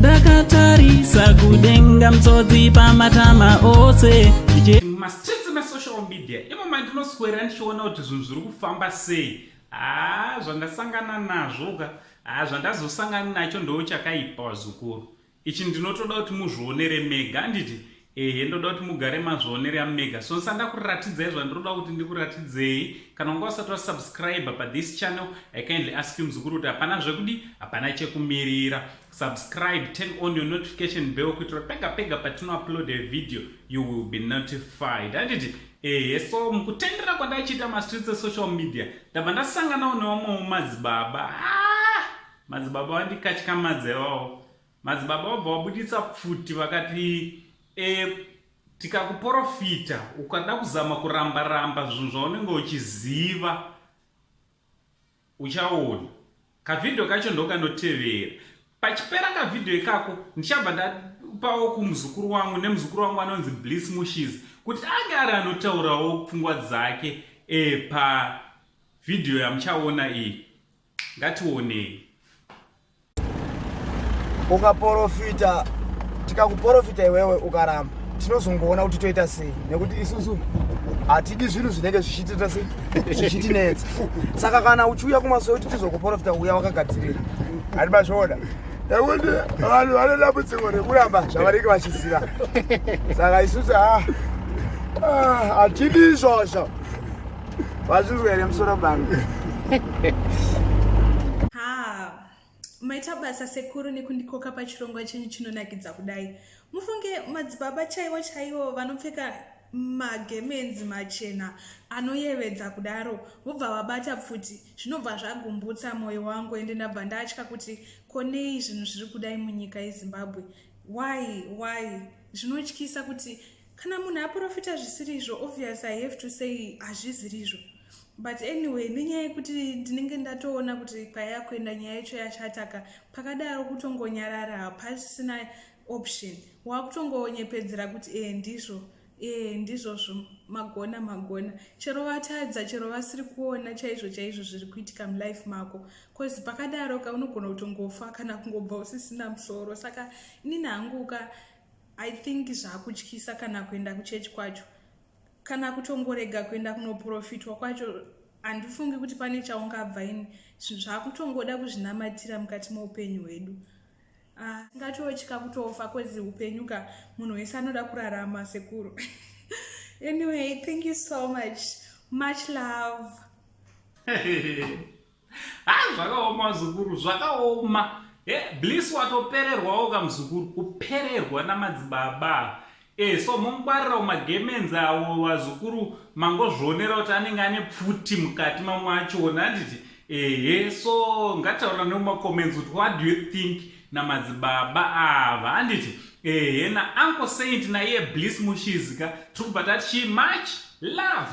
Ndakatarisa kudenga mtsodzi pamatama ose. Mastreets emesocial media imo mandinoswera ndichiona kuti zvinhu zviri kufamba sei. Haa zvandasangana nazvo ka, haa zvandazosangana nacho ndo chakaipa vazukuru. Ichi ndinotoda kuti muzvionere mega handiti? Ehe ndoda kuti mugare mazvionera mega. So ndisanda kuratidzai zvandinoda kuti ndikuratidzei. Kana wanga usati wasubscribe pa this channel, I kindly ask you muzukuru kuti hapana zvekudi, hapana chekumirira. Subscribe, turn on your notification bell kuitira pega pega patino upload a video you will be notified. Handiti? Ehe so mukutendera kwandachiita mastreets esocial media ndabva ndasanganawo nevamwewo madzibaba. Ah! Madzibaba vandikatyamadza iwawo. Madzibaba vabva vabuditsa pfuti vakati e, tikakuporofita ukada kuzama kuramba ramba zvinhu zvaunenge uchiziva uchaona. Kavhidhiyo kacho ndokanotevera. Pachipera kavhidhiyo ikako ndichabva ndapawo kumuzukuru wangu nemuzukuru wangu anonzi Bliss Mushizi kuti ange ari anotaurawo pfungwa dzake e, pavhidhiyo yamuchaona iyi. Ngationei. Ukaporofita, tikakuporofita iwewe ukaramba, tinozongoona kuti toita sei, nekuti isusu hatidi zvinhu zvinenge zvichitiita sei, zvichitinetsa. Saka kana uchiuya kumasowe kuti tizokuporofita, uya wakagadzirira. Handi mazviona nekuti vanhu vane dambudziko rekuramba zvavanenge vachiziva. Saka isusu hatidi izvozvo. Wazvinzwa here musoro bangu? Ha, maita basa sekuru nekundikoka pachirongwa chenyu chinonakidza kudai. Mufunge madzibaba chaiwo chaiwo vanopfeka magemenzi machena anoyevedza kudaro vobva vabata pfuti zvinobva zvagumbutsa mwoyo wangu ende ndabva ndatya kuti ko nei zvinhu zviri kudai munyika yeZimbabwe why why zvinotyisa kuti Kana munhu aprofita zvisiri izvo obvious I have to say hazvizirizvo but anyway nenyaya yekuti ndinenge ndatoona kuti kwayakuenda nyaya yacho yashataka pakadaro kutongonyarara hapasina option wakutongonyepedzera kuti ee ndizvo ee ndizvozvo magona magona chero vatadza chero vasiri kuona chaizvo chaizvo zviri kuitika mulife mako bcause pakadaro ka unogona kutongofa kana kungobva usisina musoro saka inini hangu ka I think zvakutyisa kana kuenda kuchurch kwacho kana kutongorega kuenda kunoprofitwa kwacho handifungi kuti pane chaungabva ini zvinhu zvakutongoda kuzvinamatira mukati meupenyu hwedu ah, ngatotya kutofa kwezi upenyu ka munhu wese anoda kurarama sekuru anyway thank you so much much love. Ha zvakaoma muzukuru zvakaoma. He Bliss watopererwawo ka muzukuru kupererwa namadzibaba. E so mongwarira magemenzi awo vazukuru mangozvionera kuti anenge ane pfuti mukati mamwe achona handiti ehe so ngataura nemumacomments kuti what do you think namadzibaba ava handiti ehe nauncle Saint naiye Bliss Mushizi ka tiri kubva tati chii much love.